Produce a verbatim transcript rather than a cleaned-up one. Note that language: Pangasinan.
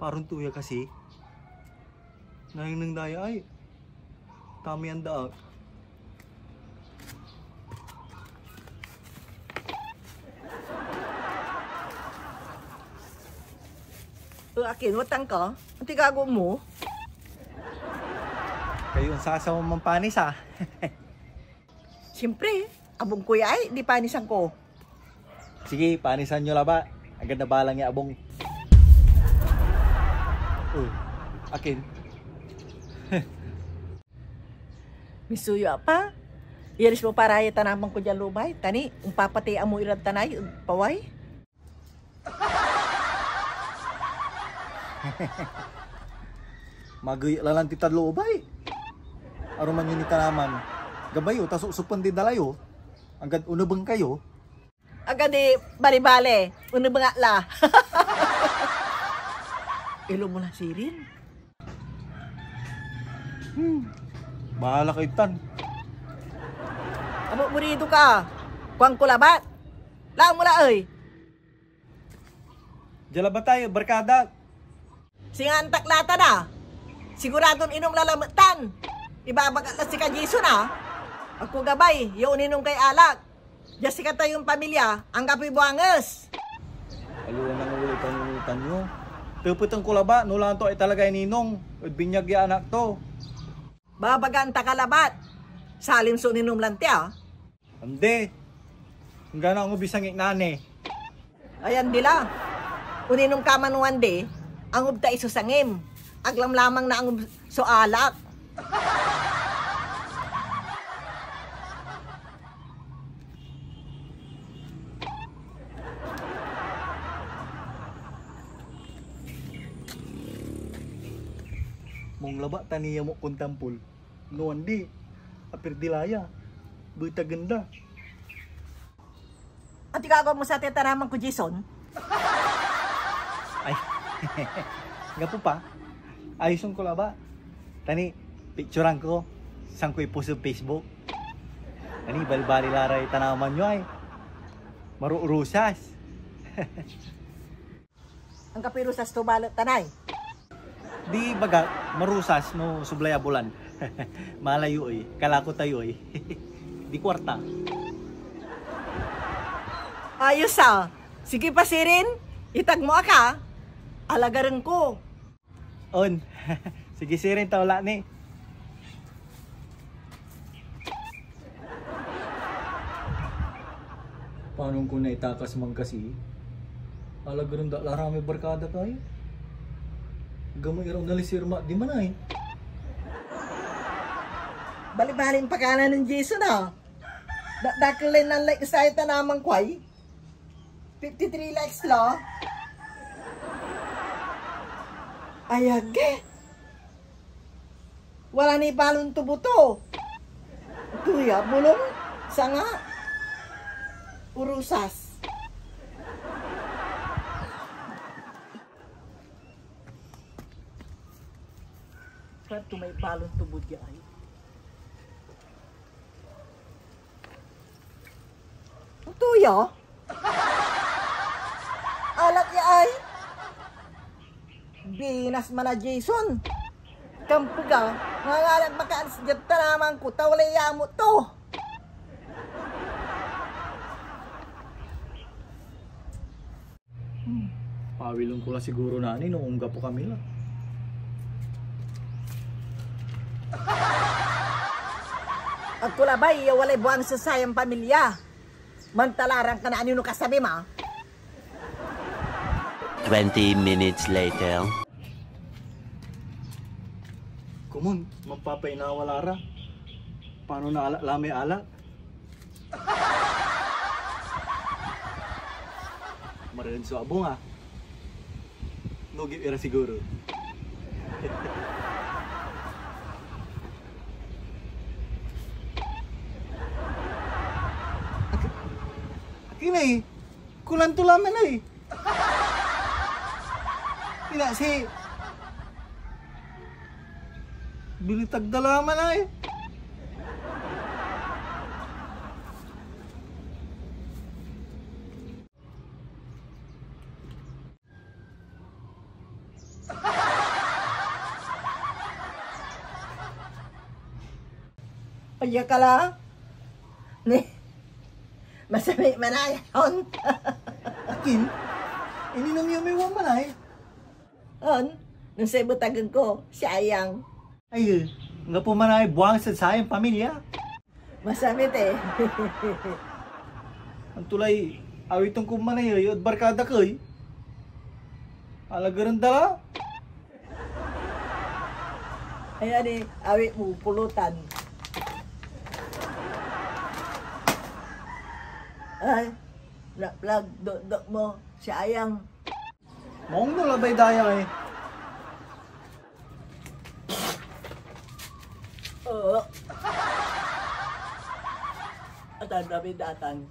Aron to ya kasi. Nanengneng da ya ay. Tamian da ak. O, akin, watang ka? Antoy gagawaen mo? Kayo ang sasawa manpanis, ah. Siyempre, abung ko ya ay, di panisan ko. Sige, panisan yo labat. Agad nabalang ya abung. O, akin. Misuyo apa? Iyalis mo pa ra ya tanaman ko diad lobay, ta ni, ompapatey amo irad tanay ed paway. Magey la lanti tad lobay. Aruman yo ni tanaman. Gabay yo, ta sopsopen di dala yo. Anggad onebeng kayo. Agadi, balibali, onebeng ak la. Ilo mo la sirin. Hmm. Bahala kayo tan. Amo, burido ka. Kuan ko labat. Laen mo la ey. Dia labat tayo, barkada. Singa antak la tan a. Siguradon inom la lamet tan. Ibabaga la sika, Jason, a. Agko gabay ya oninom kay alak. Dia sikatayon pamilya, anggapoy buanges. Aliwan nangulay kanunotan yo. Tepeten ko labat no lanto ay talagay ninong ed binyag ya anak to. Babagaan ta ka labat. Salin so ninom lanti, a. Andi. Anggano angub isangik nani. Ay, andi la. Oninom ka man o andi, angub ta iso sangim. Aglamlamang na angub so alak. Mong labat ta niyamok kon tampol. No andi, apirdi la ya. Betagen da. Antoy gagawa mo sa tanaman ko, Jason? Ay, gapo pa. Ayosen ko labat. Ta ni, picturan ko, san ko ipost ed Facebook. Ta ni, balbali la ray tanaman yo ay. Marurusas. Anggapoy rusas to balet, tanay. Di baga, marusas no soblay a bulan. Malayo ey, kalako tayo ey. Di kuarta. Ayos a. Sige pa sirin, itag mo ak a. Alagaren ko. On. Sige sirin, ta wala ni. Panon ko naitakas man kasi? Alagaren da la ramay barkada kayo. Gamay iraw na lisirma, di man ay. Balibalin pakanan nen Jason a. Dakdakel lay nan-like ed saya tanaman ko ay. Fifty-three likes la. Ay, agi. Wala ni balon tubo to. Tuya, bulong, sanga, urusas. Swerte may balon tubo diay. Tuya? Alat ya ay? Binas man a Jason. Kampega, nangalat makaan si diad tanaman ko, ta walay amo to. Hmm. Pawilen ko la siguro nani no anggapo kami la. Agko labay ya walay buang so sayan pamilya. Mantalaran ka na anino kasabi ma. Twenty minutes later. Komon, mapapainawa la ra. Panon alak la may alak? Mareen so abung a. Nogip ira siguro. Akin ay, kulanto la man ay. Pinasi. Binitag da la man ay. Aya ka la. Ni, masamit manaya on. Akin? Ininom yo may wang manay? On, no say betagen ko, sayang. Ay, eh, anggapo manay buang sad sayan pamilya. Masamit eh. Anto lay awiten ko manay ed barkada ko, eh. Alagaren da la. Ayan eh, awit mo, pulutan. Ay, naplag, dokdok mo, sayang. Maong no labay dayang eh. Oo. Atan, labay datan.